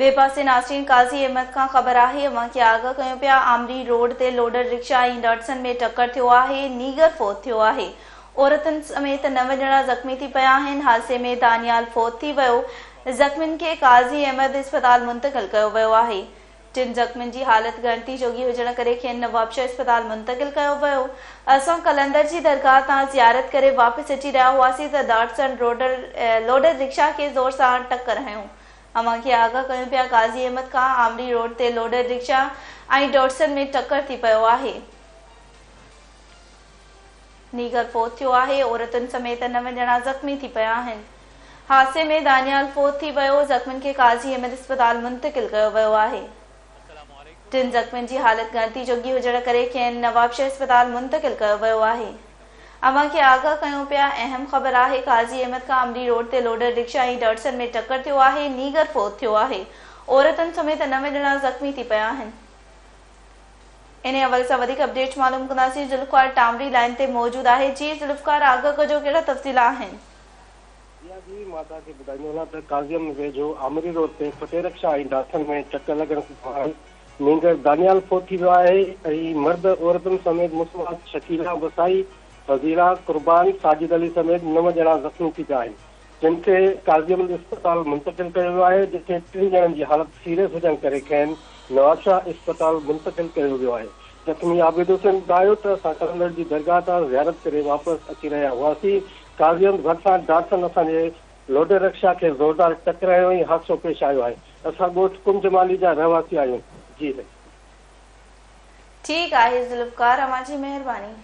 ٻئي پاسي ناظرين قاضي احمد کان خبر آهي اوهان کي آگاهه ڪيون پيا آمري روڊ تي لوڊر رڪشا ۽ ڊاٽسن ۾ ٽڪر ٿيو آهي نينگر فوت ٿيو آهي عورتن سميت نو ڄڻا زخمي ٿي پيا آهن حادثي ۾ دانيال فوت ٿي ويو زخمين کي قاضي احمد اسپتال منتقل ڪيو ويو آهي ٽن زخمين جي حالت ڳڻتي جوڳي هجڻ ڪري کين نوابشاهه اسپتال منتقل ڪيو ويو اسان قلندر جي درگاهه تان زيارت ڪري واپس اچي رهيا هئاسين ته ڊاٽسن لوڊر رڪشا کي زور سان ٽڪر هنيو اوهان کي آگاهه ڪيون پيا قاضي احمد کان آمري روڊ تي لوڊر رڪشا ۽ ڊاٽسن ۾ ٽڪر ٿي پيو آهي. نينگر فوت ٿيو آهي، عورتن سميت نو ڄڻا زخمي ٿي پيا آهن. حادثي ۾ دانيال فوت ٿي ويو، زخمين کي قاضي احمد اسپتال منتقل ڪيو ويو آهي. ٽن زخمين جي حالت ڳڻتي جوڳي هجڻ ڪري کين نوابشاهه اسپتال منتقل ڪيو ويو آهي. اوهان کي آگاهه ڪيون پيا، اهم خبر آهي قاضي احمد کان آمري روڊ تي لوڊر رڪشا ۽ ڊاٽسن ۾ ٽڪر ٿيو آهي، نينگر فوت ٿيو آهي، عورتن سميت نو ڄڻا زخمي ٿي پيا آهن. انهي حوالي سان وڌيڪ اپڊيٽس معلوم ڪنداسين، ذوالفقار ٽامري لائين تي موجود آهي، جي ذوالفقار آگاهه ڪجو ڪهڙا تفصيل آهن. جي ها جي مان توهان کي ٻڌائيندو هلان ته قاضي احمد ويجهو آمري روڊ تي ڦٽي رڪشا ۽ ڊاٽسن ۾ ٽڪر لڳڻ دوران نينگر دانيال فوت ٿي ويو آهي ۽ مرد عورتن سميت مسمات شڪيلا وسائي، فضيلا، قربان، ساجد علي سميت نو ڄڻا زخمي ٿي پيا آهن جن کي قاضي احمد اسپتال منتقل ڪيو ويو آهي جتي ٽن ڄڻن جي حالت سيريس هجڻ ڪري کين نوابشاهه اسپتال منتقل ڪيو ويو آهي زخمي عابد حسين ٻڌايو ته اسان قلندر جي درگاهه تان زيارت ڪري واپس اچي رهيا هئاسين قاضي احمد ڀرسان ڊاٽسن اسان جي لوڊر رڪشا کي زوردار ٽڪر هنيو ۽ حادثو پيش آيو آهي. اسان ڳوٺ ڪم جمالي جا رهواسي آهيون. جي سائين. ٺيڪ آهي ذوالفقار اوهان جي مهرباني.